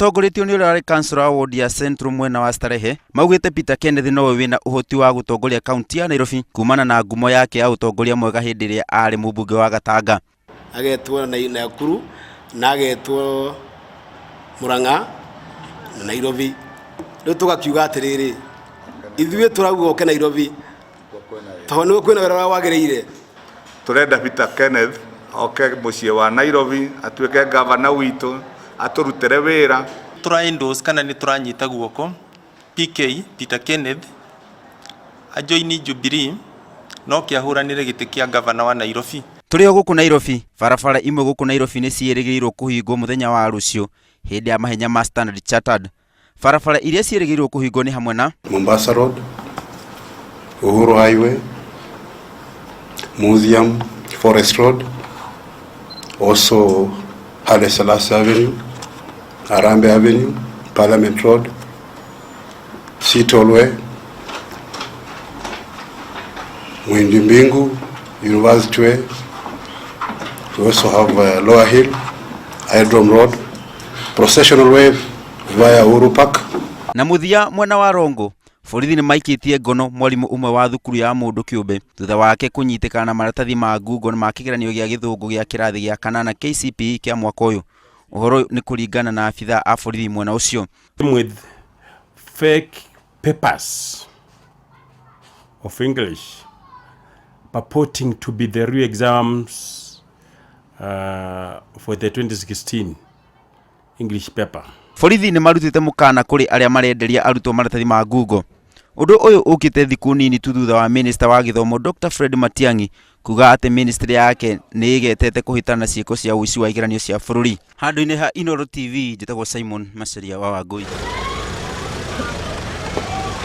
Matongoretio nĩ ũrĩa warĩ kansũra wa wodi ya Central mwena wa Starehe, maugĩte Peter Kenneth nowe wĩna ũhoti wa gũtongoria kaunti ya Nairobi kumana na ngumo yake ya ũtongoria mwega hĩndĩ ĩrĩa arĩ mũmbunge wa Gatanga. Agetwo Nakuru na agetwo Murang'a na Nairobi. Rĩu tũgakiuga atĩrĩrĩ, ithuĩ tũrauga oke Nairobi tondũ nĩguo kwĩna wĩra ũrĩa wagĩrĩire. Tũrenda Peter Kenneth oke mũciĩ wa Nairobi atuĩke gavana witũ atũrutĩre wĩra. Tũra endorse kana nĩ tũranyita guoko PK, Peter Kenneth, ajoini Jubilee na oke ahũranĩre gĩtĩ kĩa gavana wa Nairobi. Tũrĩ o gũkũ Nairobi, barabara imwe gũkũ Nairobi nĩ ciĩrĩgĩrĩirwo kũhingwo mũthenya wa rũciũ hĩndĩ ya mahenya ma Standard Chartered. Barabara iria ciĩrĩgĩrĩirwo kũhingwo nĩ hamwe na Mombasa Road, Uhuru Highway, Museum Forest Road, also Haile Selassie Avenue, Harambee Avenue, Parliament Road, Sitolwe, Mwindi Mbingu, University Way. We also have Lower Hill, Aerodrome Road, Processional Way via Uhuru Park. Na mũthia mwena wa Rongo, borithi nĩ maikĩtie ngono mwarimũ ũmwe wa thukuru ya mũndũ kĩũmbe thutha wake kũnyitĩkana na maratathi ma ngungo ma kĩgeranio gĩa gĩthũngũ gĩa kĩrathi gĩa kanana KCPE kĩa mwaka ũyũ. Ũhoro ũyũ nĩ kũringana na abithaa a borithi mwena ũcio. With fake papers of English purporting to be the real exams for the 2016 English paper. Borithi nĩ marutĩte mũkana kũrĩ arĩa marenderia arutwo maratathi ma ngungo. Ũndũ ũyũ ũkĩte thikũ nini tu thutha wa minista wa gĩthomo Dr Fred Matiang'i kuga atĩ ministry yake nĩ ĩgetete kũhĩtana na ciĩko cia ũici wa igeranio cia bũrũri. Handũ-inĩ ha Inooro TV, njĩtagwo Simon Macharia wa Wangũi.